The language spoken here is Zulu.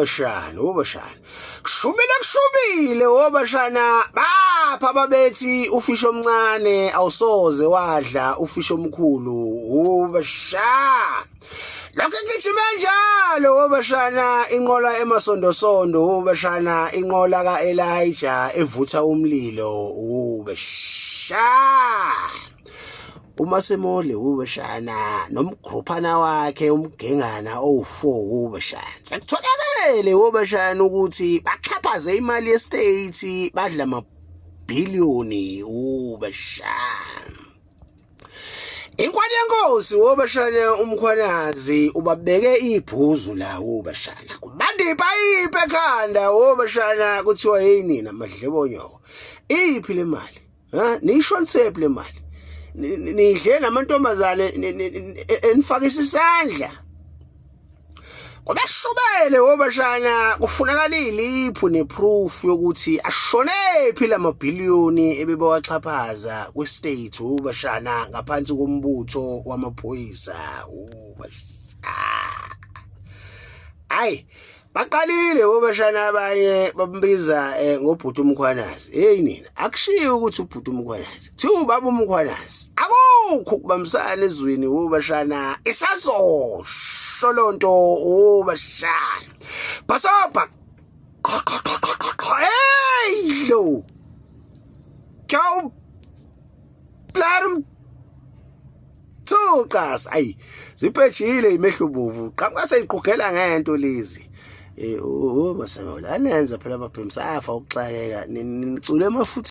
Wobashana, wobashana. Kushubile kushubile wobashana bapha babethi ufishi omncane awusoze wadla ufishi omkhulu wobashana. Lokho ngijime njalo wobashana inqola emasondosondo wobashana inqola kaElijah evutha umlilo wobashana. uMasemole ubeshana nomgruphana wakhe umgengana owu4 ubeshana sekutholakele ubeshana ukuthi baxhaphaze imali yestate badla amabhiliyoni ubeshana Inkwali yenkosi wobashana umkhwanazi ubabeke ibhuzu la wobashana kubanda ipayipi ekhanda wobashana kuthiwa hey nina madlebonyoko iphi le mali Ha niyishonisephi le mali? Nidle namantombazane enifakisa isandla. Kubeshubele wobashana kufunakala iliphu neproof yokuthi ashonephi lamabhiliyoni ebebewaxhaphaza kwistate wobashana ngaphansi kombutho wamaphoyisa. Ubashana. Ayi baqalile obashana abanye bambiza eh, ngobhuti umkhwanazi. Hey nina akushiyo ukuthi ubhuti umkhwanazi. Kuthiwa ubaba umkhwanazi. Akukho ukubambisana ezweni obashana isazosho lonto obashana. Bhasobha. Hey lo. Ciao. Plarum Thuqas ayi ziphetshile imehlubuvu qhamuka seyiqhugela ngento lezi eh oh masabola anenza phela ababhemi safa ukuxakeka nicule emafutheni.